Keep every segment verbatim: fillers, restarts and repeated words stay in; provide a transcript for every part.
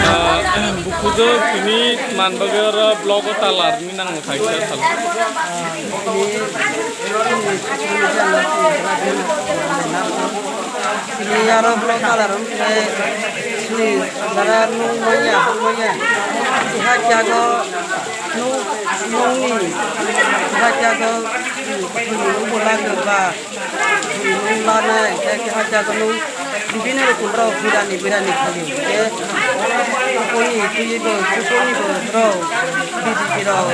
Ah, bukudo tini man bagwi oro vlog o talar ni nang thai khe sal. Tini aro vlog talar wngkhe sini jara nung manya, manya. Keha keha go nung, nungni keha keha go, hmm, nung bo lak ba. Nung lanai, tei keha jaga nung bibinno rokom rok birani birani khaio. Tei kupuni twiwi bo, kupuni bo rok, B J P rok,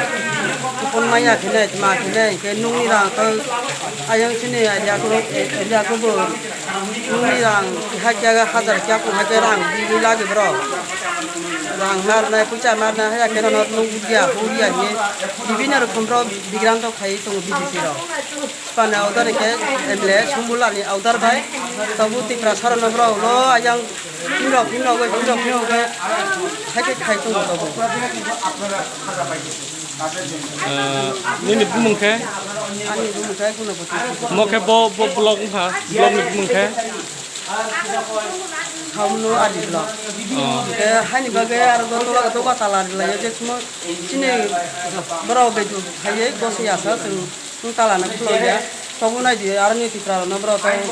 kupun manya khenai, ma khenai, hinkhe nungni rang khe ayang sini area khe, area khe bo nungni rang keha jaga hajar kya kung hai khe rang bibini lagi borok. Rang ma rwnai, puisa ma rwnai, haya khe nono nung bujiya, huriya hinwi bibinno rokom rok bibinto khai tongo B J P rok. Pani order khe M L A Sumbulani order bai. Tabuk Tiprasa rokno borok ulo ayang phimrok phimrok bai phimrok phimrok bai hai khe khai tongo tabuk. Ah, nini bumung khe? Ani bumung khe Gunapothi. Mo khe bo, bo block wngkha, block ni bumung khe? Khaumnu Ali block. Oh. Khe haini bagwi aro bo tola, tola tala rilaiyo je sumo chini borok bai du khaiye goswi asa chwng. Nwng tala no khulokya, tabuk nai di, aro ni Tipra rok no borok tei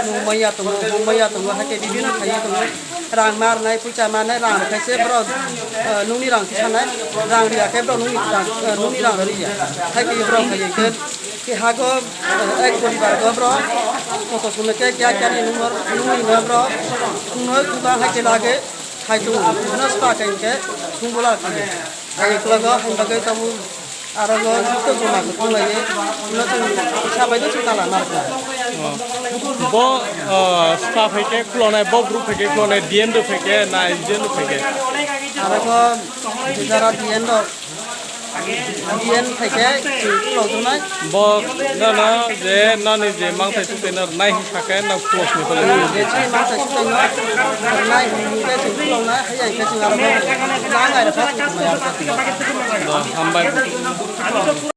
nwng manya tongo, hum manya tongo, hai khe bibino khai tongo, rang ma rwnai, puisa ma rwnai, rang rwkhe se borok, eh, nungni rang kisa nai, rang riya khe borok nungni rang, eh, nungni rang rw riya, hai khe borok khai khe, khe hago, eh, ek poribar go borok, koto sumui khe kya kya ni nungor, nungni no borok, nungno khungkha hai khe lage, khai tongo, no spa khe hwnkhe, sungbola khai, hai khe ukulok o hai bagwi tabuk. Aro bo to joma khe tonglaiwi, no chwng sabai no chwng tala narwkha. Oh. Bo, oh, spa phai khe khulonai, bo group phai khe khulonai, D M rok phai khe, na S D M rok phai khe? Aro bo jara D M rok, D M phai khe chwng khulok tongnai. Bo no, no, je nani je mangthai sutai no nai Sakhe no close ni pala. Je chini mangsa sutai no, nai hwnkhe chwng khuloknai, hai ya khe chwng aro bo nang ai rw kha. Do, hambai.